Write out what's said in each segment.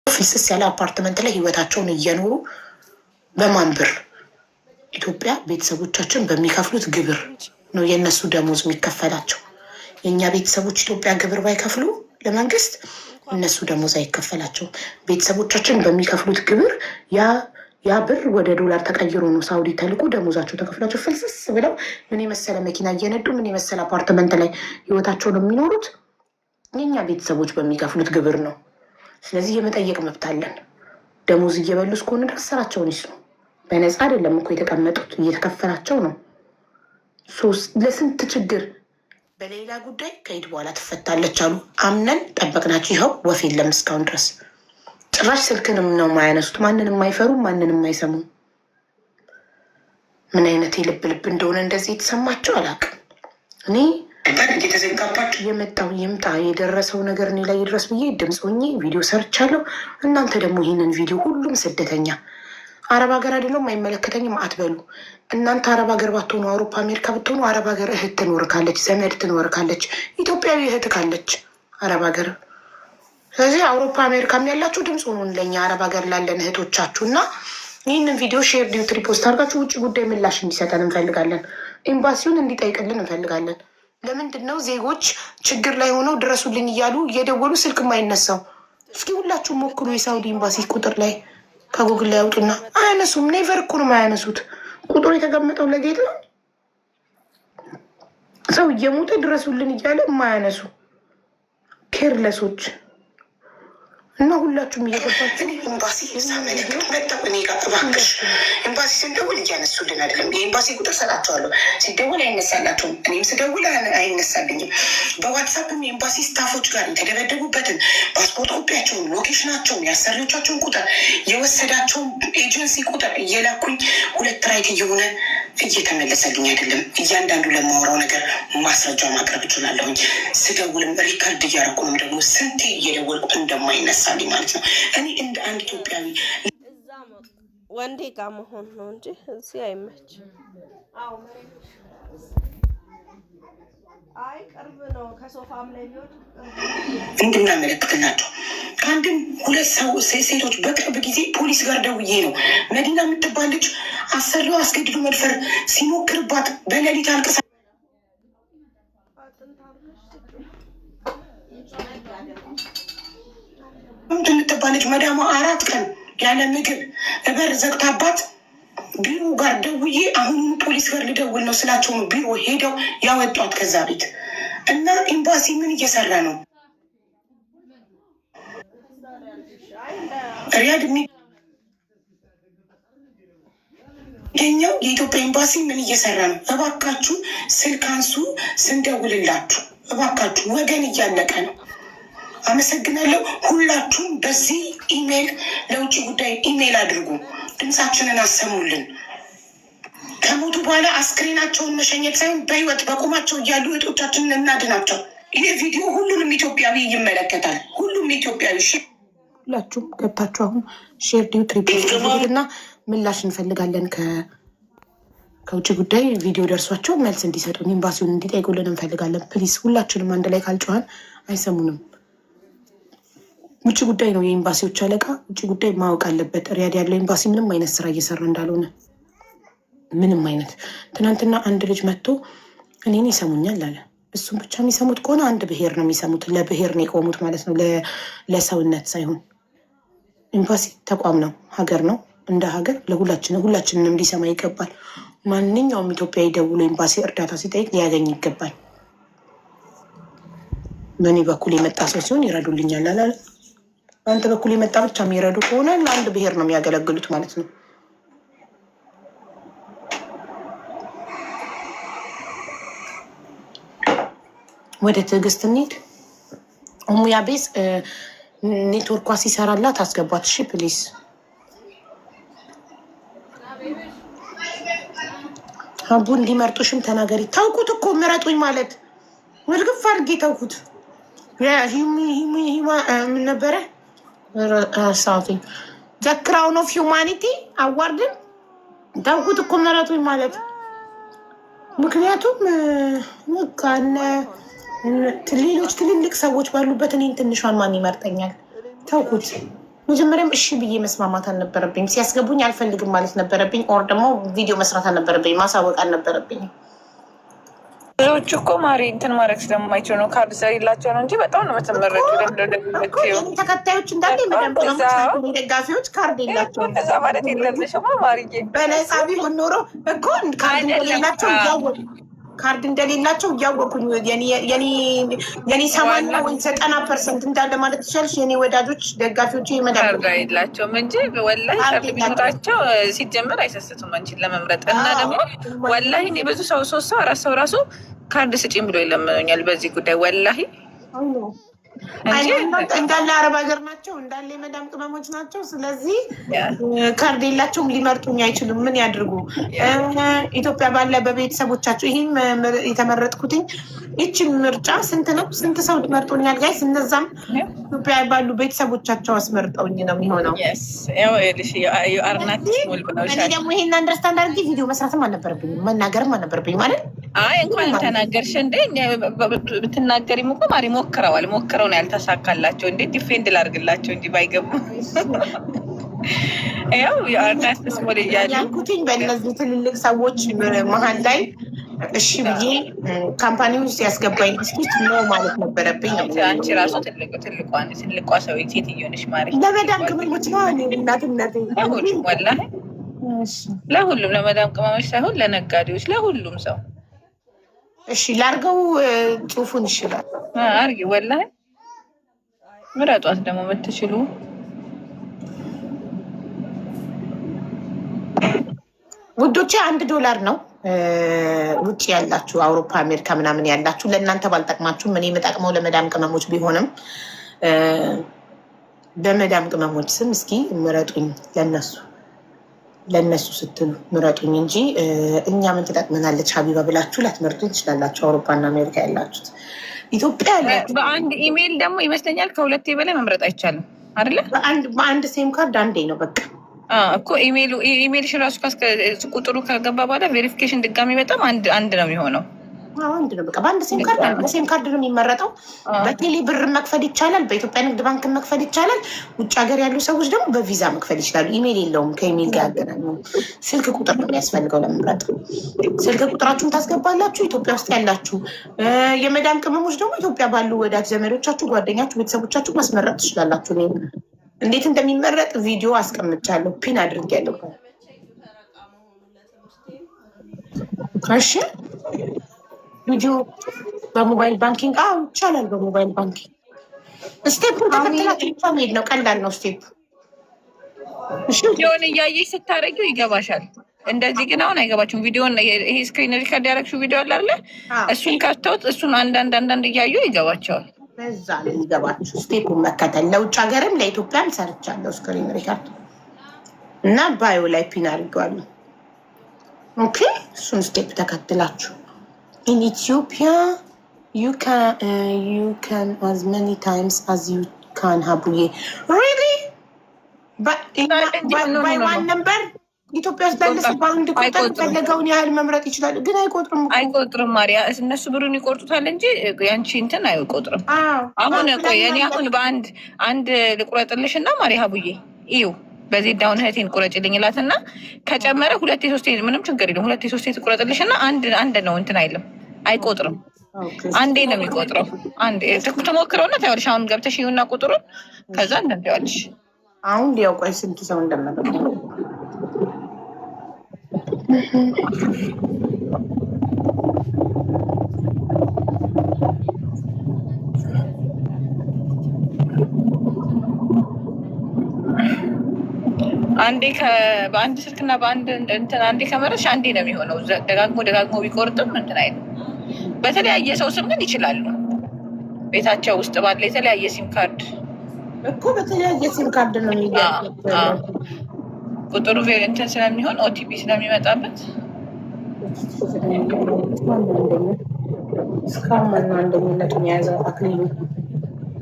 ፍልስስ ያለ አፓርትመንት ላይ ህይወታቸውን እየኖሩ በማን ብር? ኢትዮጵያ ቤተሰቦቻችን በሚከፍሉት ግብር ነው የእነሱ ደሞዝ የሚከፈላቸው። የእኛ ቤተሰቦች ኢትዮጵያ ግብር ባይከፍሉ ለመንግስት እነሱ ደሞዝ አይከፈላቸውም። ቤተሰቦቻችን በሚከፍሉት ግብር ያ ብር ወደ ዶላር ተቀይሮ ነው ሳውዲ ተልኮ ደሞዛቸው ተከፍሏቸው ፍልስስ ብለው ምን የመሰለ መኪና እየነዱ ምን የመሰለ አፓርትመንት ላይ ህይወታቸውን የሚኖሩት የእኛ ቤተሰቦች በሚከፍሉት ግብር ነው። ስለዚህ የመጠየቅ መብት አለን። ደሞዝ እየበሉ እስከሆነ ድረስ ስራቸውን ይስሩ። በነፃ አይደለም እኮ የተቀመጡት፣ እየተከፈላቸው ነው። ለስንት ችግር በሌላ ጉዳይ ከኢድ በኋላ ትፈታለች አሉ። አምነን ጠበቅናቸው። ይኸው ወፍ የለም እስካሁን ድረስ። ጭራሽ ስልክንም ነው የማያነሱት። ማንንም አይፈሩም፣ ማንንም አይሰሙም። ምን አይነት የልብ ልብ እንደሆነ እንደዚህ የተሰማቸው አላውቅም። እኔ እየተዘጋባችሁ የመጣው ይምጣ የደረሰው ነገር እኔ ላይ ይድረስ ብዬ ድምፅ ሆኜ ቪዲዮ ሰርቻለሁ። እናንተ ደግሞ ይህንን ቪዲዮ ሁሉም ስደተኛ አረብ ሀገር አይደለም አይመለከተኝም አትበሉ። እናንተ አረብ ሀገር ባትሆኑ አውሮፓ፣ አሜሪካ ብትሆኑ አረብ ሀገር እህት ትኖር ካለች ዘመድ ትኖር ካለች ኢትዮጵያዊ እህት ካለች አረብ ሀገር። ስለዚህ አውሮፓ አሜሪካም ያላችሁ ድምፅ ሆኑን ለኛ አረብ ሀገር ላለን እህቶቻችሁ እና ይህንን ቪዲዮ share፣ duet፣ repost አድርጋችሁ ውጭ ጉዳይ ምላሽ እንዲሰጠን እንፈልጋለን። ኤምባሲውን እንዲጠይቅልን እንፈልጋለን። ለምንድን ነው ዜጎች ችግር ላይ ሆነው ድረሱልኝ እያሉ እየደወሉ ስልክ የማይነሳው? እስኪ ሁላችሁም ሞክሩ። የሳውዲ ኤምባሲ ቁጥር ላይ ከጉግል ላይ ያውጡና አያነሱም። Never እኮ ነው የማያነሱት። ቁጥሩ የተቀመጠው ለጌጥ ነው። ሰው እየሞተ ድረሱልን እያለ የማያነሱ careless ኦች እና ሁላችሁም እየገባችሁ ኤምባሲ ሳመለክት መጣሁ እኔ ጋር እባክሽ፣ ኤምባሲ ስንደውል እያነሱልን አይደለም። የኤምባሲ ቁጥር ሰጣቸዋለሁ፣ ሲደውል አይነሳላቸውም። እኔም ስደውል አይነሳልኝም። በዋትሳፕም የኤምባሲ staff ኦች ጋር የተደበደቡበትን ፓስፖርት ኮፒያቸውን፣ location ኣቸውን፣ የአሰሪዎቻቸውን ቁጥር፣ የወሰዳቸውን ኤጀንሲ ቁጥር እየላኩኝ ሁለት right እየሆነ እየተመለሰልኝ አይደለም። እያንዳንዱ ለማወራው ነገር ማስረጃ ማቅረብ እችላለሁኝ። ስደውልም record እያደረኩ ነው። ደግሞ ስንቴ እየደወልኩ እንደማይነሳልኝ ማለት ነው። እኔ እንደ አንድ ኢትዮጵያዊ እዛ ወንዴ ጋር መሆን ነው እንጂ እዚህ አይመች። አይ ቅርብ ነው፣ ከሶፋም ላይ ቢሆን እንድናመለክትላቸው ከአንድም ሁለት ሰው ሴቶች በቅርብ ጊዜ ፖሊስ ጋር ደውዬ ነው መዲና የምትባል ልጅ አሰሪዋ አስገድዶ መድፈር ሲሞክርባት በሌሊት አልቅሳ የምትባል ልጅ መዳሟ 4 ቀን ያለ ምግብ በር ዘግታባት ቢሮ ጋር ደውዬ አሁኑኑ ፖሊስ ጋር ልደውል ነው ስላቸው ነው ቢሮ ሄደው ያወጧት ከዛ ቤት። እና ኤምባሲ ምን እየሰራ ነው? ሪያድ የሚገኘው የኢትዮጵያ ኤምባሲ ምን እየሰራ ነው? እባካችሁ ስልክ አንሱ ስንደውልላችሁ፣ እባካችሁ ወገን እያለቀ ነው። አመሰግናለሁ። ሁላችሁም በዚህ ኢሜይል ለውጭ ጉዳይ ኢሜይል አድርጉ፣ ድምፃችንን አሰሙልን። ከሞቱ በኋላ አስክሬናቸውን መሸኘት ሳይሆን በህይወት በቁማቸው እያሉ እህቶቻችንን እናድናቸው። ይህ ቪዲዮ ሁሉንም ኢትዮጵያዊ ይመለከታል። ሁሉም ኢትዮጵያዊ ሁላችሁም ገብታችሁ አሁን share፣ duet፣ repost እና ምላሽ እንፈልጋለን ከውጭ ጉዳይ ቪዲዮ ደርሷቸው መልስ እንዲሰጡን ኤምባሲውን እንዲጠይቁልን እንፈልጋለን። Please ሁላችንም አንድ ላይ ካልጮኸን አይሰሙንም። ውጭ ጉዳይ ነው የኤምባሲዎች አለቃ። ውጭ ጉዳይ ማወቅ አለበት ሪያድ ያለው ኤምባሲ ምንም አይነት ስራ እየሰራ እንዳልሆነ። ምንም አይነት ትናንትና አንድ ልጅ መጥቶ እኔን ይሰሙኛል አለ። እሱም ብቻ የሚሰሙት ከሆነ አንድ ብሔር ነው የሚሰሙት። ለብሔር ነው የቆሙት ማለት ነው፣ ለሰውነት ሳይሆን። ኤምባሲ ተቋም ነው፣ ሀገር ነው። እንደ ሀገር ለሁላችን ሁላችንንም ሊሰማ ይገባል። ማንኛውም ኢትዮጵያዊ ደውሎ ኤምባሲ እርዳታ ሲጠይቅ ሊያገኝ ይገባል። በእኔ በኩል የመጣ ሰው ሲሆን ይረዱልኛል አላለ። በአንተ በኩል የመጣ ብቻ የሚረዱ ከሆነ ለአንድ ብሔር ነው የሚያገለግሉት ማለት ነው። ወደ ትዕግስት እንሂድ። ሙያ ቤዝ ኔትወርኳ ሲሰራላት አስገቧት። እሺ please። አቡ እንዲመርጡሽም ተናገሪ። ታውቁት እኮ ምረጡኝ ማለት እርግፍ አድርጌ ታውኩት። ምን ነበረ ረሳሁትኝ። The Crown of Humanity Award ን ታውቁት እኮ ምረጡኝ ማለት። ምክንያቱም በቃ ሌሎች ትልልቅ ሰዎች ባሉበት እኔን ትንሿን ማን ይመርጠኛል? ታውኩት። መጀመሪያም እሺ ብዬ መስማማት አልነበረብኝም። ሲያስገቡኝ አልፈልግም ማለት ነበረብኝ። Or ደግሞ ቪዲዮ መስራት አልነበረብኝ፣ ማሳወቅ አልነበረብኝም። ብዙዎቹ እኮ ማሪ እንትን ማድረግ ስለማይችሉ ነው፣ ካርድ ስለሌላቸው ነው እንጂ በጣም ነው የምትመረጪው። የእኔ ተከታዮች እንዳለ የመዳም ቅመሞች ናቸው። ደጋፊዎች ካርድ የላቸውም። እንደዛ ማለት የለብሽማ ማሪዬ። በነፃ ቢሆን ኖሮ እኮ ካርድ እንደሌላቸው እያወቁ፣ ካርድ እንደሌላቸው እያወኩኝ የኔ 80 ወይ 90% እንዳለ ማለት ትችላለሽ። የኔ ወዳጆች ደጋፊዎች የመዳም ካርድ የላቸውም እንጂ ወላሂ ካርድ ቢኖራቸው ሲጀመር አይሰስቱም አንቺን ለመምረጥ። እና ደግሞ ወላሂ እኔ ብዙ ሰው፣ ሶስት ሰው አራት ሰው ራሱ ካርድ ስጪኝ ብሎ ይለምኑኛል በዚህ ጉዳይ ወላሂ። እንዳለ አረብ ሀገር ናቸው፣ እንዳለ የመዳም ቅመሞች ናቸው። ስለዚህ ካርድ የላቸውም፣ ሊመርጡኝ አይችሉም። ምን ያድርጉ? ኢትዮጵያ ባለ በቤተሰቦቻቸው ይህም የተመረጥኩትኝ ይቺ ምርጫ ስንት ነው? ስንት ሰው መርጦኛል guys? እነዛም ኢትዮጵያ ባሉ ቤተሰቦቻቸው አስመርጠውኝ ነው የሚሆነው። እኔ ደግሞ ይሄን understand አድርጌ ቪዲዮ መስራትም አልነበረብኝም፣ መናገርም አልነበረብኝም ማለት። አይ፣ እንኳን ተናገርሽ እንዴ። ብትናገሪም እኮ ማሪ ሞክረዋል፣ ሞክረው ነው ያልተሳካላቸው። እንዴ defend ላድርግላቸው እንጂ ባይገቡ ያው you are not small እያሉ ያልኩትኝ በእነዚህ ትልልቅ ሰዎች መሀል ላይ እሺ ብዬ company ውስጥ ያስገባኝ list ውስጥ no ማለት ነበረብኝ ነው። አንቺ ራሱ ትልቋ ሰው ሴትዮ ነሽ ማሪ። ለመዳም ቅመሞች ነው እኔ እናትነቴ። ለሁሉም፣ ወላሂ ለሁሉም፣ ለመዳም ቅመሞች ሳይሆን ለነጋዴዎች፣ ለሁሉም ሰው። እሺ ላርገው ጽሁፉን ይችላል። አርጊ፣ ወላሂ ምረጧት ደግሞ የምትችሉ። ውዶቼ፣ $1 ነው። ውጭ ያላችሁ፣ አውሮፓ፣ አሜሪካ ምናምን ያላችሁ ለእናንተ ባልጠቅማችሁም እኔ የምጠቅመው ለመዳም ቅመሞች ቢሆንም በመዳም ቅመሞች ስም እስኪ ምረጡኝ። ለነሱ ስትሉ ምረጡኝ እንጂ እኛ ምን ትጠቅመናለች ሀቢባ ብላችሁ ላትመርጡኝ ትችላላችሁ። አውሮፓና አሜሪካ ያላችሁት፣ ኢትዮጵያ ያላችሁ በአንድ ኢሜይል ደግሞ ይመስለኛል ከሁለቴ በላይ መምረጥ አይቻልም አይደለ? በአንድ SIM card አንዴ ነው በቃ። እኮ ኢሜይልሽን ራሱ ቁጥሩ ከገባ በኋላ verification ድጋሚ በጣም አንድ አንድ ነው የሚሆነው። አንድ ነው በቃ። በአንድ SIM card፣ በ SIM card ነው የሚመረጠው። በቴሌ ብር መክፈል ይቻላል። በኢትዮጵያ ንግድ ባንክ መክፈል ይቻላል። ውጭ ሀገር ያሉ ሰዎች ደግሞ በቪዛ መክፈል ይችላሉ። ኢሜይል የለውም፣ ከኢሜይል ጋር ያገናኙ ስልክ ቁጥር ነው የሚያስፈልገው ለመምረጥ። ስልክ ቁጥራችሁን ታስገባላችሁ። ኢትዮጵያ ውስጥ ያላችሁ የመዳም ቅመሞች ደግሞ ኢትዮጵያ ባሉ ወዳጅ ዘመዶቻችሁ፣ ጓደኛችሁ፣ ቤተሰቦቻችሁ ማስመረጥ ትችላላችሁ። እኔ እንዴት እንደሚመረጥ ቪዲዮ አስቀምጫለሁ፣ pin አድርጌያለሁ። እሺ፣ ቪዲዮ በ mobile banking፣ አዎ ይቻላል። በ mobile banking step ኡን ተከትላችሁ ብቻ መሄድ ነው። ቀላል ነው step። ቪዲዮን እያየሽ ስታደርጊው ይገባሻል። እንደዚህ ግን አሁን አይገባችሁም። ቪዲዮን ይሄ screen record ያደረግሽው ቪዲዮ አለ አይደለ? እሱን ከፍተውት እሱን አንዳንድ አንዳንድ እያዩ ይገባቸዋል። በዛ ነው የሚገባችሁ። Step ኡን መከተል ለውጭ ሀገርም ለኢትዮጵያም ሰርቻለሁ screen record እና bio ላይ pin አድርጌዋለሁ። Okay፣ እሱን step ተከትላችሁ። In Ethiopia you can as many times as you can ሀቡዬ። Really? By one number? ኢትዮጵያ ውስጥ ያለ ሰው በአንድ ቁጥር ፈለገውን ያህል መምረጥ ይችላል፣ ግን አይቆጥርም እኮ። አይቆጥርም ማሪያ። እነሱ ብሩን ይቆርጡታል እንጂ ያንቺ እንትን አይቆጥርም። አሁን ቆይ፣ እኔ አሁን በአንድ አንድ ልቁረጥልሽ እና ማሪ ሀቡዬ እዩ፣ በዚህ down እህቴን ቁረጭልኝ እላትና ከጨመረ ሁለቴ ሶስቴ ምንም ችግር የለም። ሁለቴ ሶስቴ ትቁረጥልሽ እና አንድ አንድ ነው እንትን አይልም፣ አይቆጥርም። አንዴ ነው የሚቆጥረው። አንዴ ትሞክረውና ታይዋለሽ። አሁን ገብተሽ ይሁና ቁጥሩን፣ ከዛ እንትን ትይዋለሽ። አሁን ሊያው ቆይ ስንት ሰው እንደመረጠ። አንዴ በአንድ ስልክና በአንድ እንትን አንዴ ከመረጥሽ አንዴ ነው የሚሆነው። ደጋግሞ ደጋግሞ ቢቆርጥም እንትን አይልም። በተለያየ ሰው ስም ግን ይችላሉ። ቤታቸው ውስጥ ባለ የተለያየ SIM card። እኮ በተለያየ SIM card ነው የሚያዘው። ቁጥሩ እንትን ስለሚሆን OTP ስለሚመጣበት። እስካሁን ማነው አንደኝነቱን የያዘው? አክሊሉ፣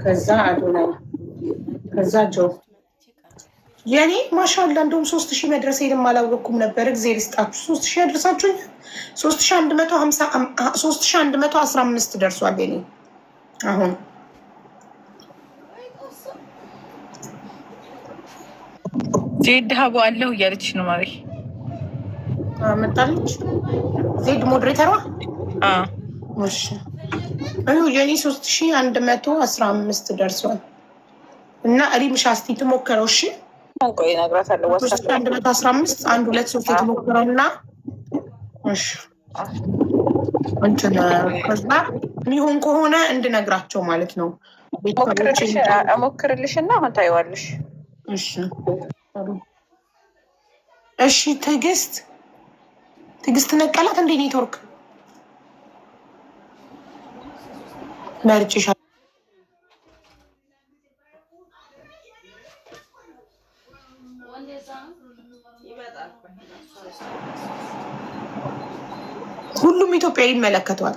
ከዛ አዶናይ፣ ከዛ ጆ። የኔ ማሻላ እንደውም 3000 መድረሴንም አላወቅኩም ነበር። እግዜር ይስጣችሁ፣ 3000 ያደርሳችሁኝ። 3115 ደርሷል የኔ አሁን። ዜድ ሀቡ አለሁ እያለች ነው ማሪ። መጣለች ዜድ moderator ዋ። እሺ የኔ 3115 ደርሷል። እና ሪም ሻስቲ ትሞክረው። እሺ ቆይ እነግራታለሁ። 115 አንድ ሁለት ሶስት የተሞክረው እና እሺ እንትን ከዛ የሚሆን ከሆነ እንድነግራቸው ማለት ነው። እሞክርልሽ እና አሁን ታይዋለሽ። እሺ እሺ። ትዕግስት ትዕግስት ነቀላት እንደ ኔትወርክ መርጭሻ ሁሉም ኢትዮጵያ ይመለከተዋል።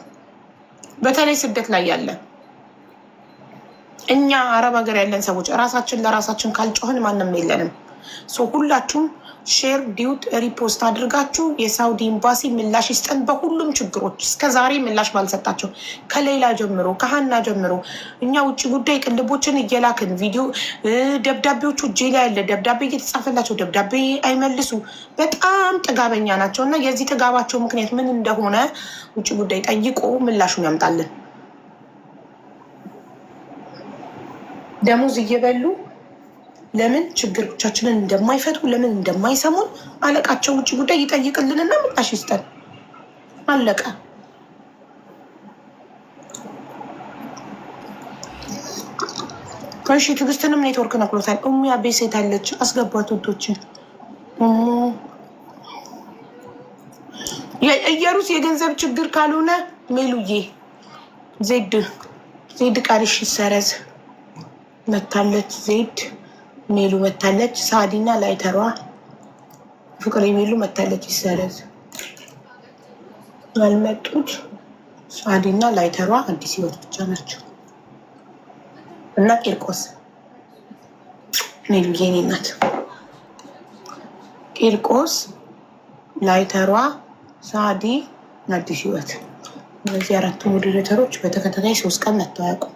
በተለይ ስደት ላይ ያለ እኛ አረብ ሀገር ያለን ሰዎች ራሳችን ለራሳችን ካልጮህን ማንም የለንም። ሁላችሁም share፣ duet፣ repost አድርጋችሁ የሳውዲ ኤምባሲ ምላሽ ይስጠን በሁሉም ችግሮች። እስከ ዛሬ ምላሽ ባልሰጣቸው ከሌላ ጀምሮ ከሀና ጀምሮ እኛ ውጭ ጉዳይ ቅልቦችን እየላክን ቪዲዮ ደብዳቤዎቹ እጄ ላይ ያለ ደብዳቤ እየተጻፈላቸው ደብዳቤ አይመልሱ። በጣም ጥጋበኛ ናቸው እና የዚህ ጥጋባቸው ምክንያት ምን እንደሆነ ውጭ ጉዳይ ጠይቆ ምላሹን ያምጣልን። ደሞዝ እየበሉ ለምን ችግሮቻችንን እንደማይፈቱ ለምን እንደማይሰሙን አለቃቸው ውጭ ጉዳይ ይጠይቅልንና ምላሽ ይስጠን። አለቀ። እሺ ትዕግስትንም ኔትወርክ ነክሎታል። እሙ ያቤ ሴት አለች፣ አስገቧት። ውዶችን እየሩስ የገንዘብ ችግር ካልሆነ ሜሉዬ ዜድ ዜድ ቃልሽ ይሰረዝ መታለች። ዜድ ሜሉ መታለች። ሳዲና ላይተሯ ፍቅር ሜሉ መታለች። ይሰረዝ ያልመጡት ሳዲና ላይተሯ አዲስ ህይወት ብቻ ናቸው እና ቂርቆስ ሜሉ የኔ ናት። ቂርቆስ ላይተሯ ሳዲ አዲስ ህይወት እነዚህ አራቱ moderator ኦች በተከታታይ 3 ቀን መጥተው አያውቁም።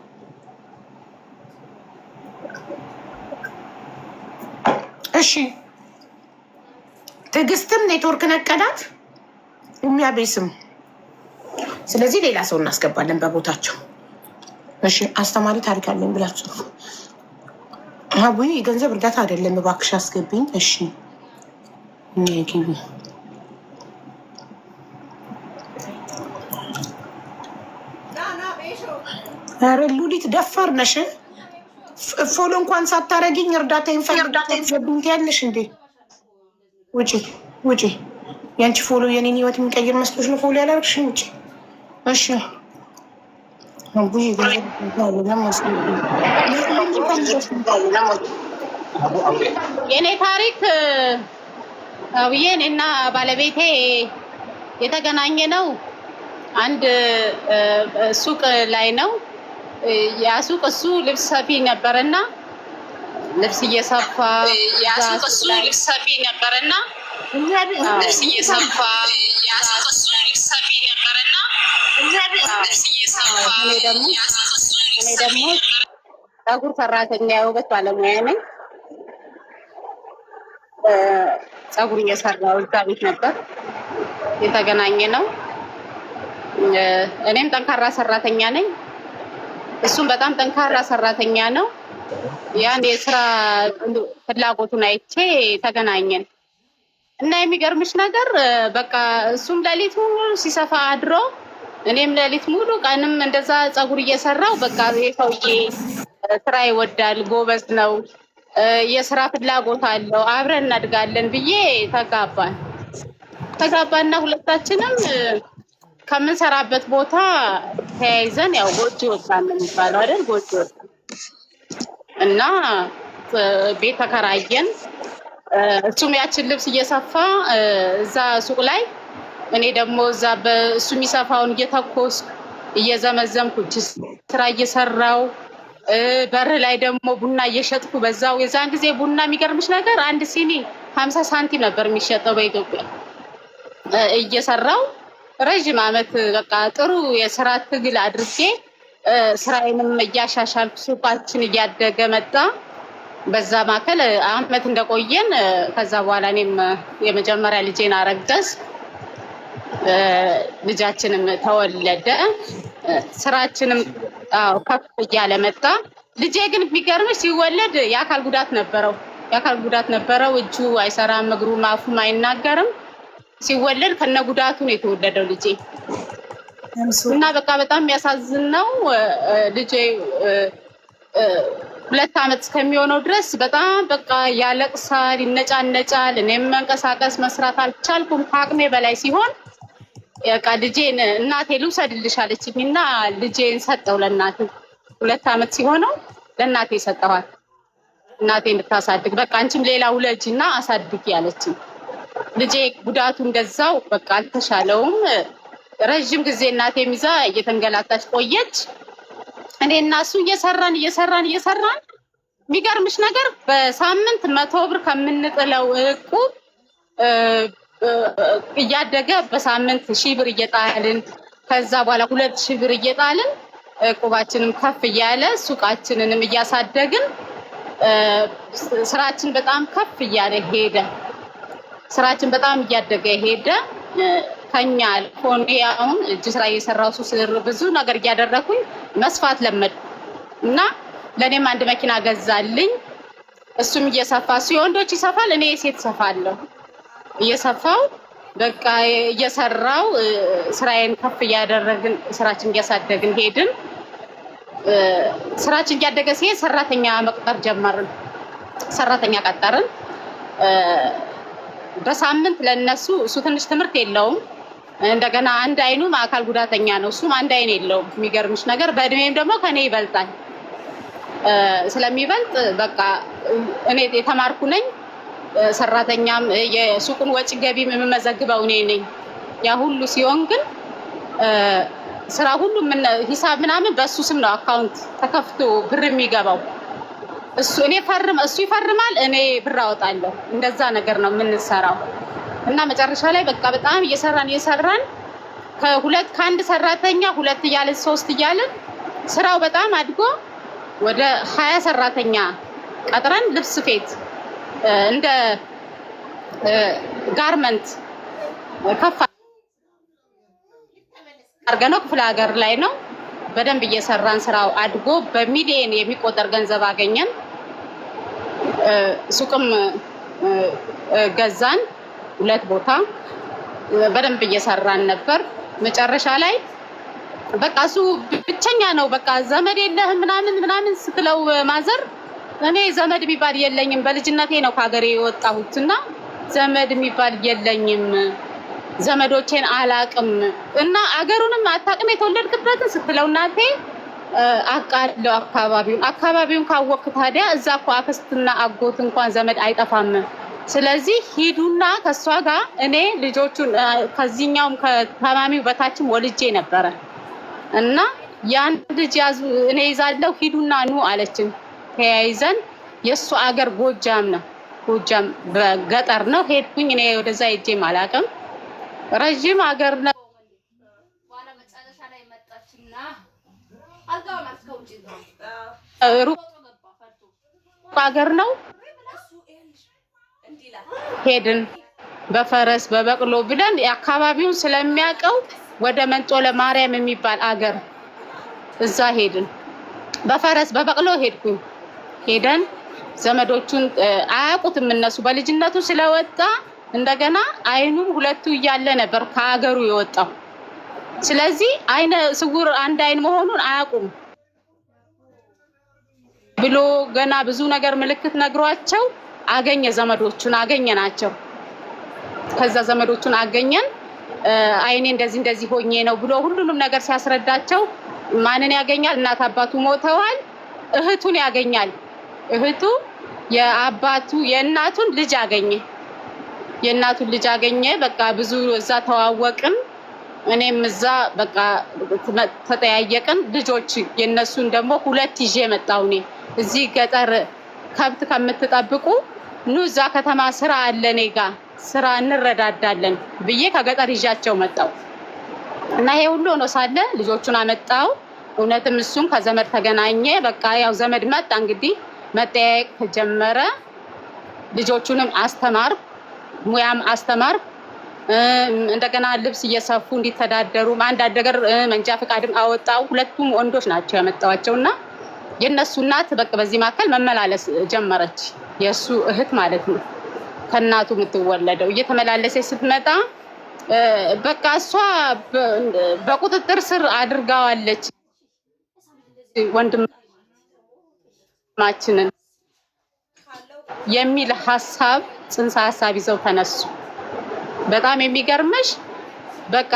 እሺ ትዕግስትም ኔትወርክ ነቀዳት፣ የሚያቤስም ስለዚህ ሌላ ሰው እናስገባለን በቦታቸው። እሺ አስተማሪ ታሪክ አለኝ ብላችሁ አቡዬ የገንዘብ እርዳታ አይደለም እባክሽ አስገቢኝ። እሺ ግቢ። ኧረ ሉሊት ደፋር ነሽ። follow እንኳን ሳታረጊኝ እርዳታ ይንፈልግብኝ ያለሽ እንዴ? ውጪ ውጪ። ያንቺ follow የኔን ህይወት የሚቀይር መስሎሽ ነው follow ያላረግሽኝ? ውጪ። እሺ የኔ ታሪክ አብዬ እኔና ባለቤቴ የተገናኘ ነው አንድ ሱቅ ላይ ነው። ያ ሱቅ እሱ ልብስ ሰፊ ነበርና ልብስ እየሰፋ ያ ሱቅ እሱ ልብስ ሰፊ ነበርና ልብስ እየሰፋ ያ ሱቅ እሱ ልብስ ሰፊ ነበርና ልብስ እየሰፋ እኔ ደግሞ ፀጉር ሰራተኛ የውበት ባለሙያ ነኝ። ፀጉር እየሰራው እዛ ቤት ነበር የተገናኘ ነው። እኔም ጠንካራ ሰራተኛ ነኝ፣ እሱም በጣም ጠንካራ ሰራተኛ ነው። ያን የስራ ፍላጎቱን አይቼ ተገናኘን እና የሚገርምሽ ነገር በቃ እሱም ሌሊት ሙሉ ሲሰፋ አድሮ እኔም ሌሊት ሙሉ ቀንም እንደዛ ፀጉር እየሰራው በቃ የሰውዬ ስራ ይወዳል፣ ጎበዝ ነው፣ የስራ ፍላጎት አለው፣ አብረን እናድጋለን ብዬ ተጋባን። ተጋባና ሁለታችንም ከምንሰራበት ቦታ ተያይዘን ያው ጎጆ ወጣን ነው የሚባለው አይደል? ጎጆ ወጣን እና ቤት ተከራየን። እሱም ያችን ልብስ እየሰፋ እዛ ሱቅ ላይ፣ እኔ ደግሞ እዛ በእሱ የሚሰፋውን እየተኮስኩ እየዘመዘምኩ እጅ ስራ እየሰራው በር ላይ ደግሞ ቡና እየሸጥኩ በዛው። የዛን ጊዜ ቡና የሚገርምሽ ነገር አንድ ሲኒ 50 ሳንቲም ነበር የሚሸጠው በኢትዮጵያ። እየሰራው ረዥም ዓመት በቃ ጥሩ የስራ ትግል አድርጌ ስራዬንም እያሻሻልኩ ሱቃችን እያደገ መጣ። በዛ ማዕከል አመት እንደቆየን ከዛ በኋላ እኔም የመጀመሪያ ልጄን አረገዝ፣ ልጃችንም ተወለደ። ስራችንም ከፍ እያለ መጣ። ልጄ ግን የሚገርምሽ ሲወለድ የአካል ጉዳት ነበረው። የአካል ጉዳት ነበረው። እጁ አይሰራም፣ እግሩም አፉም አይናገርም። ሲወለድ ከነ ጉዳቱ ነው የተወለደው ልጄ እና በቃ በጣም የሚያሳዝን ነው። ልጄ 2 ዓመት እስከሚሆነው ድረስ በጣም በቃ ያለቅሳል፣ ይነጫነጫል። እኔም መንቀሳቀስ መስራት አልቻልኩም ከአቅሜ በላይ ሲሆን በቃ ልጄን እናቴ ልውሰድልሽ አለችኝ እና ልጄን ሰጠው ለእናቴ። 2 ዓመት ሲሆነው ለእናቴ ሰጠኋት፣ እናቴ እንድታሳድግ በቃ አንቺም ሌላ ውለጅ እና አሳድጊ አለችኝ። ልጄ ጉዳቱ እንደዛው በቃ አልተሻለውም። ረዥም ጊዜ እናቴም ይዛ እየተንገላታች ቆየች። እኔ እና እሱ እየሰራን እየሰራን እየሰራን የሚገርምሽ ነገር በሳምንት 100 ብር ከምንጥለው እቁብ እያደገ በሳምንት 1000 ብር እየጣልን ከዛ በኋላ 2000 ብር እየጣልን እቁባችንም ከፍ እያለ ሱቃችንንም እያሳደግን ስራችን በጣም ከፍ እያለ ሄደ። ስራችን በጣም እያደገ ሄደ። ከኛ አልፎ እኔ አሁን እጅ ስራ እየሰራሁ ስር ብዙ ነገር እያደረኩኝ መስፋት ለመድኩ እና ለእኔም አንድ መኪና ገዛልኝ። እሱም እየሰፋ እሱ የወንዶች ይሰፋል፣ እኔ የሴት ሰፋለሁ። እየሰፋው በቃ እየሰራው ስራዬን ከፍ እያደረግን ስራችን እያሳደግን ሄድን። ስራችን እያደገ ሲሄድ ሰራተኛ መቅጠር ጀመርን። ሰራተኛ ቀጠርን። በሳምንት ለነሱ እሱ ትንሽ ትምህርት የለውም። እንደገና አንድ አይኑ አካል ጉዳተኛ ነው። እሱም አንድ አይን የለውም። የሚገርምሽ ነገር በእድሜም ደግሞ ከኔ ይበልጣል። ስለሚበልጥ በቃ እኔ የተማርኩ ነኝ። ሰራተኛም የሱቁን ወጪ ገቢም የምመዘግበው እኔ ነኝ። ያ ሁሉ ሲሆን ግን ስራ ሁሉ ሂሳብ ምናምን በእሱ ስም ነው account ተከፍቶ ብር የሚገባው። እሱ እኔ ፈርም እሱ ይፈርማል፣ እኔ ብር አወጣለሁ። እንደዛ ነገር ነው የምንሰራው። እና መጨረሻ ላይ በቃ በጣም እየሰራን እየሰራን ከሁለት ከአንድ ሰራተኛ ሁለት እያልን ሶስት እያልን ስራው በጣም አድጎ ወደ 20 ሰራተኛ ቀጥረን ልብስ ስፌት እንደ garment ከፍ አድርገነው ክፍለ ሀገር ላይ ነው በደንብ እየሰራን ስራው አድጎ በሚሊየን የሚቆጠር ገንዘብ አገኘን። ሱቅም ገዛን ሁለት ቦታ በደንብ እየሰራን ነበር። መጨረሻ ላይ በቃ እሱ ብቸኛ ነው። በቃ ዘመድ የለህም ምናምን ምናምን ስትለው ማዘር እኔ ዘመድ የሚባል የለኝም፣ በልጅነቴ ነው ከሀገሬ የወጣሁት እና ዘመድ የሚባል የለኝም፣ ዘመዶቼን አላቅም እና አገሩንም አታቅም የተወለድክበትን ስትለው እናቴ አውቃለሁ አካባቢውን አካባቢውን ካወቅክ ታዲያ እዛ እኮ አክስትና አጎት እንኳን ዘመድ አይጠፋም። ስለዚህ ሂዱና ከእሷ ጋር እኔ ልጆቹን ከዚህኛውም ከታማሚው በታችም ወልጄ ነበረ እና ያን ልጅ ያዙ እኔ ይዛለሁ ሂዱና ኑ አለችን። ተያይዘን የእሱ አገር ጎጃም ነው፣ ጎጃም በገጠር ነው። ሄድኩኝ እኔ ወደዛ ሄጄም አላውቅም። ረዥም አገር ነው። ሩቅ አገር ነው። ሄድን በፈረስ በበቅሎ ብለን የአካባቢውን ስለሚያውቀው ወደ መንጦለ ማርያም የሚባል አገር እዛ ሄድን። በፈረስ በበቅሎ ሄድኩኝ። ሄደን ዘመዶቹን አያውቁትም እነሱ በልጅነቱ ስለወጣ እንደገና አይኑም ሁለቱ እያለ ነበር ከሀገሩ የወጣው። ስለዚህ አይነ ስውር አንድ አይን መሆኑን አያውቁም ብሎ ገና ብዙ ነገር ምልክት ነግሯቸው አገኘ። ዘመዶቹን አገኘ ናቸው። ከዛ ዘመዶቹን አገኘን። አይኔ እንደዚህ እንደዚህ ሆኜ ነው ብሎ ሁሉንም ነገር ሲያስረዳቸው ማንን ያገኛል? እናት አባቱ ሞተዋል። እህቱን ያገኛል። እህቱ የአባቱ የእናቱን ልጅ አገኘ። የእናቱን ልጅ አገኘ። በቃ ብዙ እዛ ተዋወቅን። እኔም እዛ በቃ ተጠያየቅን። ልጆች የእነሱን ደግሞ ሁለት ይዤ መጣሁ። እኔ እዚህ ገጠር ከብት ከምትጠብቁ ኑ እዛ ከተማ ስራ አለ እኔ ጋ ስራ እንረዳዳለን ብዬ ከገጠር ይዣቸው መጣሁ እና ይሄ ሁሉ ሆኖ ሳለ ልጆቹን አመጣው። እውነትም እሱም ከዘመድ ተገናኘ። በቃ ያው ዘመድ መጣ እንግዲህ መጠያየቅ ተጀመረ። ልጆቹንም አስተማርኩ፣ ሙያም አስተማርኩ። እንደገና ልብስ እየሰፉ እንዲተዳደሩ አንዳንድ ነገር መንጃ ፈቃድም አወጣው። ሁለቱም ወንዶች ናቸው ያመጣዋቸው እና የእነሱ እናት በቃ በዚህ መካከል መመላለስ ጀመረች። የእሱ እህት ማለት ነው፣ ከእናቱ የምትወለደው እየተመላለሰች ስትመጣ በቃ እሷ በቁጥጥር ስር አድርጋዋለች ወንድማችንን የሚል ሀሳብ ጽንሰ ሀሳብ ይዘው ተነሱ። በጣም የሚገርምሽ በቃ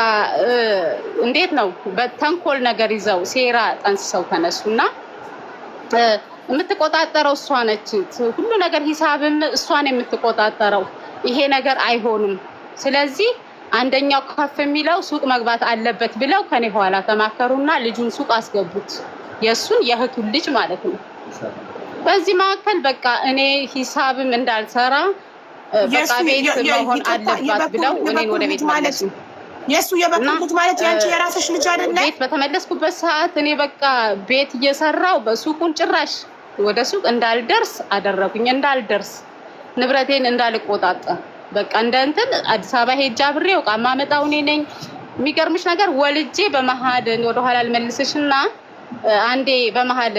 እንዴት ነው በተንኮል ነገር ይዘው ሴራ ጠንስሰው ተነሱና የምትቆጣጠረው እሷ ነች። ሁሉ ነገር ሂሳብም እሷን የምትቆጣጠረው። ይሄ ነገር አይሆንም፣ ስለዚህ አንደኛው ከፍ የሚለው ሱቅ መግባት አለበት ብለው ከኔ ኋላ ተማከሩና ልጁን ሱቅ አስገቡት። የእሱን የእህቱን ልጅ ማለት ነው። በዚህ መካከል በቃ እኔ ሂሳብም እንዳልሰራ በቃ ቤት መሆን አለባት ብለው እኔን ወደ ቤት መለሱ። የእሱ የበኩር ልጅ ማለት ያንቺ የራስሽ ልጅ አይደለ? ቤት በተመለስኩበት ሰዓት እኔ በቃ ቤት እየሰራው በሱቁን ጭራሽ ወደ ሱቅ እንዳልደርስ አደረጉኝ። እንዳልደርስ ንብረቴን እንዳልቆጣጠር በቃ እንደ እንትን አዲስ አበባ ሄጄ አብሬው ዕቃ ማመጣው እኔ ነኝ። የሚገርምሽ ነገር ወልጄ በመሀል ወደኋላ ልመልስሽ እና አንዴ በመሀል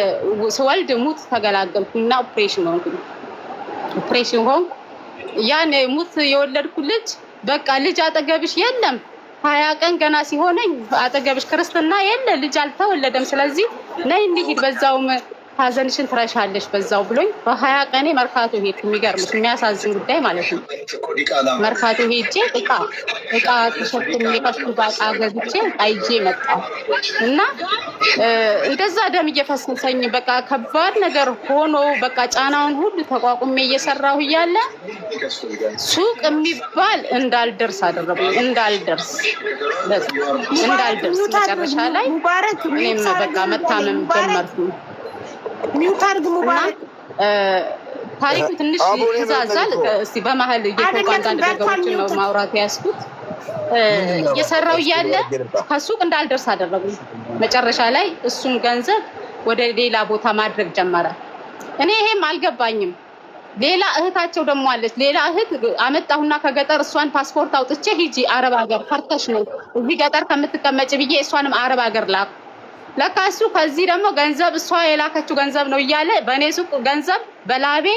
ስወልድ ሙት ተገላገልኩኝና ኦፕሬሽን ሆንኩኝ። ኦፕሬሽን ሆንኩ። ያን ሙት የወለድኩ ልጅ በቃ ልጅ አጠገብሽ የለም 20 ቀን ገና ሲሆነኝ አጠገብሽ ክርስትና የለ ልጅ አልተወለደም። ስለዚህ ነይ እንሂድ በዛውም ሀዘንሽን ትረሻለሽ በዛው ብሎኝ በ20 ቀኔ መርካቶ ሄድኩ። የሚገርምሽ የሚያሳዝን ጉዳይ ማለት ነው። መርካቶ ሄጄ እቃ ተሸክሜ ከሱ ጋር እቃ ገዝቼ እቃ ይዤ መጣሁ እና እንደዛ ደም እየፈሰሰኝ በቃ ከባድ ነገር ሆኖ በቃ ጫናውን ሁሉ ተቋቁሜ እየሰራሁ እያለ ሱቅ የሚባል እንዳልደርስ አደረጉኝ። እንዳልደርስ እንዳልደርስ መጨረሻ ላይ እኔም በቃ መታመም ጀመርኩ። Mute አድርግ ሙባረክ። ታሪኩ ትንሽ ይንዛዛል። እስቲ በመሀል እየተወቁ አንዳንድ ነገሮችን ነው ማውራት ያዝኩት። እየሰራው እያለ ከሱቅ እንዳልደርስ አደረጉኝ። መጨረሻ ላይ እሱም ገንዘብ ወደ ሌላ ቦታ ማድረግ ጀመረ። እኔ ይሄም አልገባኝም። ሌላ እህታቸው ደግሞ አለች። ሌላ እህት አመጣሁና ከገጠር እሷን ፓስፖርት አውጥቼ ሂጂ አረብ ሀገር ፈርተሽ ነው እዚህ ገጠር ከምትቀመጭ ብዬ እሷንም አረብ ሀገር ላኩ። ለካ እሱ ከዚህ ደግሞ ገንዘብ እሷ የላከችው ገንዘብ ነው እያለ በእኔ ሱቅ ገንዘብ በላቤ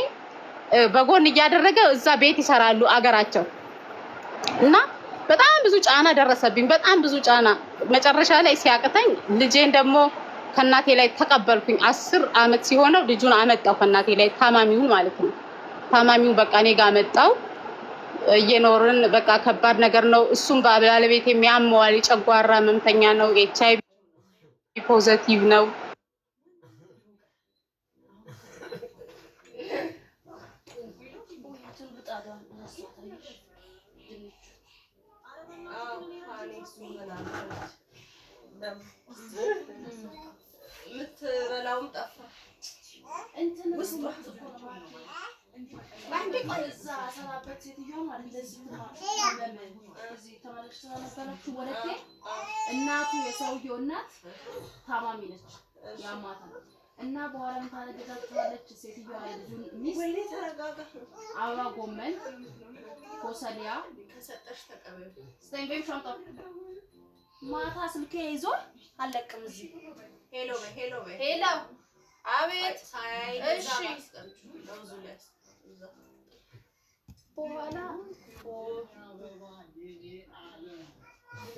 በጎን እያደረገ እዛ ቤት ይሰራሉ አገራቸው እና በጣም ብዙ ጫና ደረሰብኝ። በጣም ብዙ ጫና መጨረሻ ላይ ሲያቅተኝ ልጄን ደግሞ ከእናቴ ላይ ተቀበልኩኝ። 10 አመት ሲሆነው ልጁን አመጣው ከእናቴ ላይ ታማሚውን ማለት ነው። ታማሚውን በቃ እኔ ጋር አመጣው። እየኖርን በቃ ከባድ ነገር ነው። እሱም ባለቤት የሚያመዋል የጨጓራ ህመምተኛ ነው። HIV positive ነው። የምትበላውም ጠፋ። እዛ ሰራበት ሴትዮዋ ማለት እንደዚህ እዚህ ተመለሽ ስለነበረችው ወለቴ እናቱ የሰውየው እናት ታማሚ ነች፣ ያማታል። እና በኋላ ምን ታደርጋቸዋለች? ሴትዮዋ የልጁን ሚስት ወይኔ ተረጋጋ። አበባ ጎመን፣ ፎሰሊያ ከሰጠሽ ተቀበል። ስጠኝ ወይም ሻንጣ ማታ ስልኬ ይዞ አለቅም እዚህ Hello በይ፣ hello በይ። Hello አቤት። እሺ ለውዙ ላይ እዛ በኋላ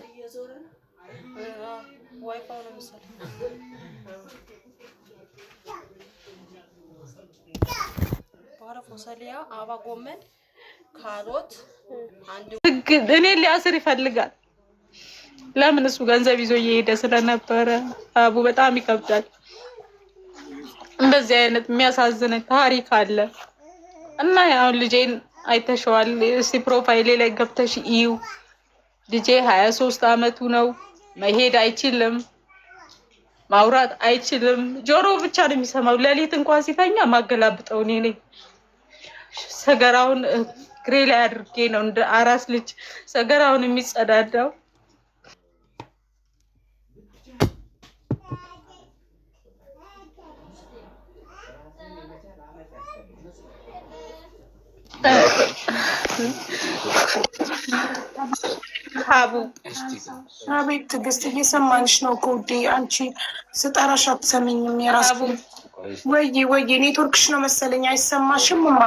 እየዞረ ነው። ዋይፋው ነው መሰለኝ። በኋላ ፎሰሊያ፣ አበባ ጎመን፣ ካሮት አንድ እኔ ሊያስር ይፈልጋል። ለምን እሱ ገንዘብ ይዞ እየሄደ ስለነበረ አቡ በጣም ይከብዳል። እንደዚህ አይነት የሚያሳዝን ታሪክ አለ እና አሁን ልጄን አይተሸዋል። እስቲ profile ኤ ላይ ገብተሽ እዩ። ልጄ 23 አመቱ ነው። መሄድ አይችልም፣ ማውራት አይችልም። ጆሮ ብቻ ነው የሚሰማው። ሌሊት እንኳን ሲተኛ ማገላብጠው እኔ ነኝ። ሰገራውን ግሬ ላይ አድርጌ ነው እንደ አራስ ልጅ ሰገራውን የሚጸዳዳው። ሀቡ አቤት ትዕግስት፣ እየሰማንሽ ነው እኮ ውዴ። አንቺ ስጠራሽ አትሰሚኝም። የራስ ወይ ወይ ኔትወርክሽ ነው መሰለኝ አይሰማሽም። ማ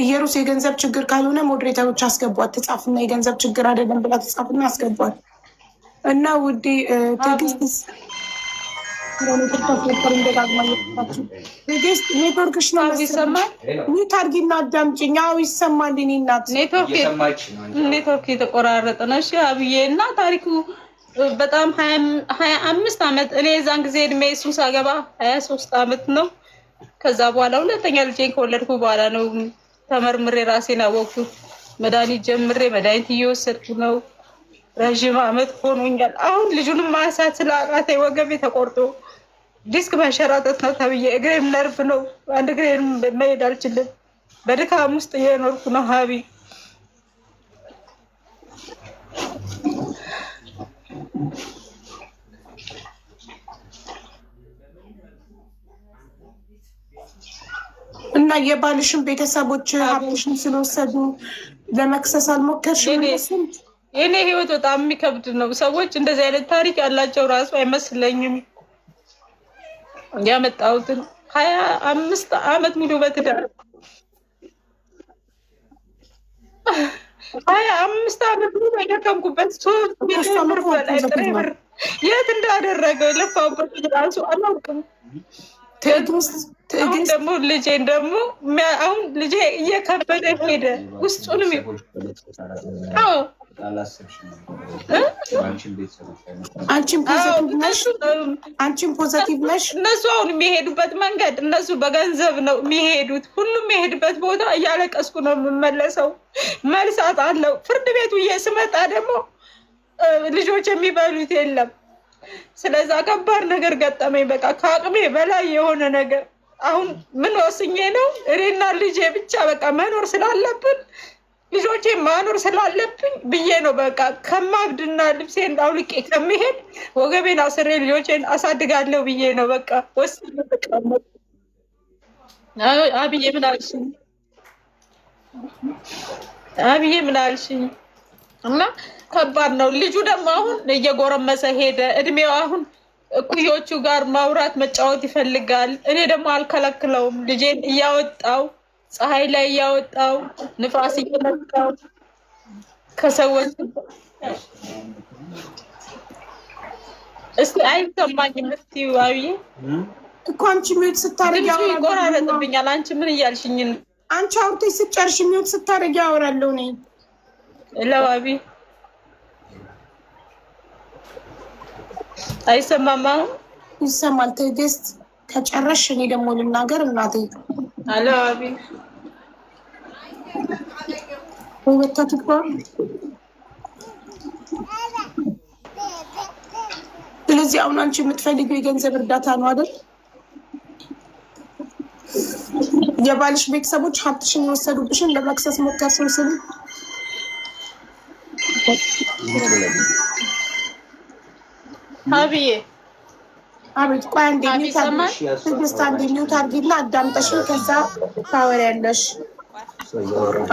ኢየሩስ የገንዘብ ችግር ካልሆነ moderator ኦች አስገቧት። ትጻፍና የገንዘብ ችግር አይደለም ብላ ትጻፍና አስገቧት። እና ውዴ ትዕግስት ትዕግስት ኔትወርክሽ ነው ይሰማል። Mute አድርጊና አዳምጪኝ። አዎ ይሰማል። እኔ እናት ኔትወርክ የተቆራረጠ ነው። እሺ አብዬ እና ታሪኩ በጣም 25 አመት እኔ የዛን ጊዜ እድሜ እሱን ሳገባ 23 አመት ነው። ከዛ በኋላ ሁለተኛ ልጄን ከወለድኩ በኋላ ነው ተመርምሬ ራሴን አወቅኩት። መድኃኒት ጀምሬ መድኃኒት እየወሰድኩ ነው። ረዥም አመት ሆኖኛል። አሁን ልጁንም ማንሳት ስለአቃተኝ ወገቤ ተቆርጦ ዲስክ መንሸራተት ነው ተብዬ እግሬም ነርቭ ነው። አንድ እግሬን መሄድ አልችልም። በድካም ውስጥ እየኖርኩ ነው ሀቢ። እና የባልሽን ቤተሰቦች ሀብትሽን ስለወሰዱ ለመክሰስ አልሞከርሽም? የኔ ህይወት በጣም የሚከብድ ነው። ሰዎች እንደዚህ አይነት ታሪክ ያላቸው ራሱ አይመስለኝም። ያመጣሁትን 25 አመት ሙሉ በትዳር 25 አመት ሙሉ የደከምኩበት 3 ሚሊዮን ብር በላይ ጥሬ ብር የት እንዳደረገው የለፋሁበት ራሱ አላውቅም። አሁን ደግሞ ልጄን ደግሞ አሁን ልጄ እየከበደ ሄደ። ውስጡንም አንቺም positive ነሽ። እነሱ አሁን የሚሄዱበት መንገድ እነሱ በገንዘብ ነው የሚሄዱት። ሁሉም የሚሄድበት ቦታ እያለቀስኩ ነው የምመለሰው። መልስ አጣለሁ። ፍርድ ቤቱ ስመጣ ደግሞ ልጆች የሚበሉት የለም። ስለዛ ከባድ ነገር ገጠመኝ። በቃ ከአቅሜ በላይ የሆነ ነገር አሁን ምን ወስኜ ነው እኔና ልጄ ብቻ በቃ መኖር ስላለብን ልጆቼ ማኖር ስላለብኝ ብዬ ነው። በቃ ከማብድና ልብሴን አውልቄ ከሚሄድ ወገቤን አስሬ ልጆቼን አሳድጋለሁ ብዬ ነው በቃ ወስኜ ተቀመጥኩ። አብዬ ምን አልሽኝ? አብዬ ምን አልሽኝ? እና ከባድ ነው። ልጁ ደግሞ አሁን እየጎረመሰ ሄደ። እድሜው አሁን እኩዮቹ ጋር ማውራት መጫወት ይፈልጋል። እኔ ደግሞ አልከለክለውም። ልጄን እያወጣው ፀሐይ ላይ እያወጣው ንፋስ እየመጣው ከሰዎች እስቲ አይሰማኝም። እስቲ አብዬ እኮ አንቺ mute ስታረጊ ድምፁ ይቆራረጥብኛል። አንቺ ምን እያልሽኝ? አንቺ አውርተሽ ስትጨርሽ mute ስታረጊ አወራለሁ እኔ። ለዋቢ አይሰማም። አሁን ይሰማል። ትዕግስት ከጨረሽ እኔ ደግሞ ልናገር እናቴ። አሎ አቢ ወይ ትግባ። ስለዚህ አሁን አንቺ የምትፈልጊው የገንዘብ እርዳታ ነው አይደል? የባልሽ ቤተሰቦች ሀብትሽን የወሰዱብሽን ለመክሰስ ሞከርሽ ስሉ አብዬ አቤት። ቆይ አንዴ ትዕግስት፣ አንዴ mute አድርጊና አዳምጠሽን ከዛ ታወሪያለሽ።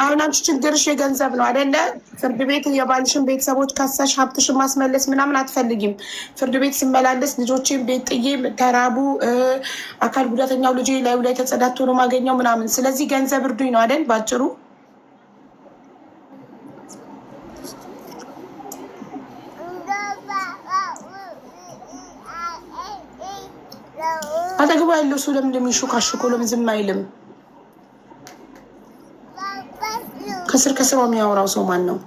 አሁን አንቺ ችግርሽ የገንዘብ ነው አይደለ? ፍርድ ቤት የባልሽን ቤተሰቦች ከሰሽ ሀብትሽን ማስመለስ ምናምን አትፈልጊም። ፍርድ ቤት ስመላለስ ልጆቼን ቤት ጥዬ ተራቡ፣ አካል ጉዳተኛው ልጄ ላዩ ላይ ተጸዳቶ ነው ማገኘው ምናምን። ስለዚህ ገንዘብ እርዱኝ ነው አይደል? ባጭሩ አጠገቡ ያለው ሰው ለምን እንደሚንሾካሾከው ለምን ዝም አይልም? ከስር ከስሯ የሚያወራው ሰው ማን ነው?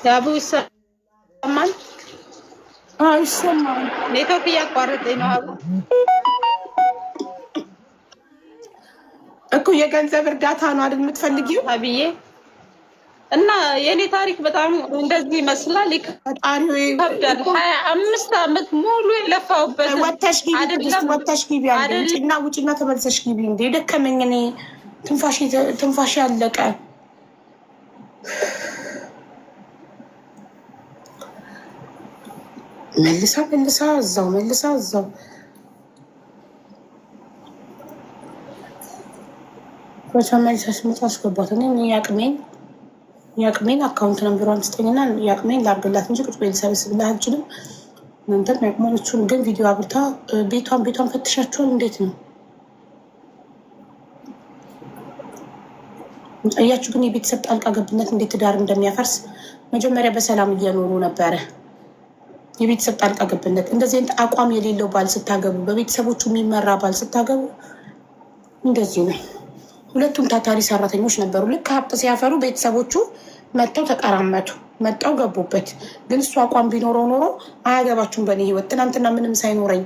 ያቡ ይሰማል? ይሰማል። ኔትወርክ እያቋረጠኝ ነው። አቡ እኮ የገንዘብ እርዳታ ነው አይደል የምትፈልጊው? አብዬ እና የእኔ ታሪክ በጣም እንደዚህ ይመስላል። ይከብዳል። 25 ዓመት ሙሉ የለፋሁበት ወተሽ ግቢ፣ አይደለም ወተሽ ግቢ፣ አንዴ ውጪና ውጪና ተመልሰሽ ግቢ። እንዴ ደከመኝ እኔ ትንፋሽ ያለቀ። መልሳ መልሳ እዛው፣ መልሳ እዛው። ተመልሳ ስመጣ አስገባት። እኔ የአቅሜን account number ሯን ስጠኝና የአቅሜን ላርግላት እንጂ ቁጭ ብዬ ልሰበስብልህ አልችልም። እናንተም ያቅማችሁን ግን ቪዲዮ አብርታ ቤቷን ፈትሻችኋል? እንዴት ነው እያችሁ ግን የቤተሰብ ጣልቃ ገብነት እንዴት ትዳር እንደሚያፈርስ። መጀመሪያ በሰላም እየኖሩ ነበረ። የቤተሰብ ጣልቃ ገብነት፣ እንደዚህ አይነት አቋም የሌለው ባል ስታገቡ፣ በቤተሰቦቹ የሚመራ ባል ስታገቡ እንደዚህ ነው። ሁለቱም ታታሪ ሰራተኞች ነበሩ። ልክ ሀብት ሲያፈሩ ቤተሰቦቹ መጥተው ተቀራመቱ፣ መጥተው ገቡበት። ግን እሱ አቋም ቢኖረው ኖሮ አያገባችሁም በእኔ ህይወት፣ ትናንትና ምንም ሳይኖረኝ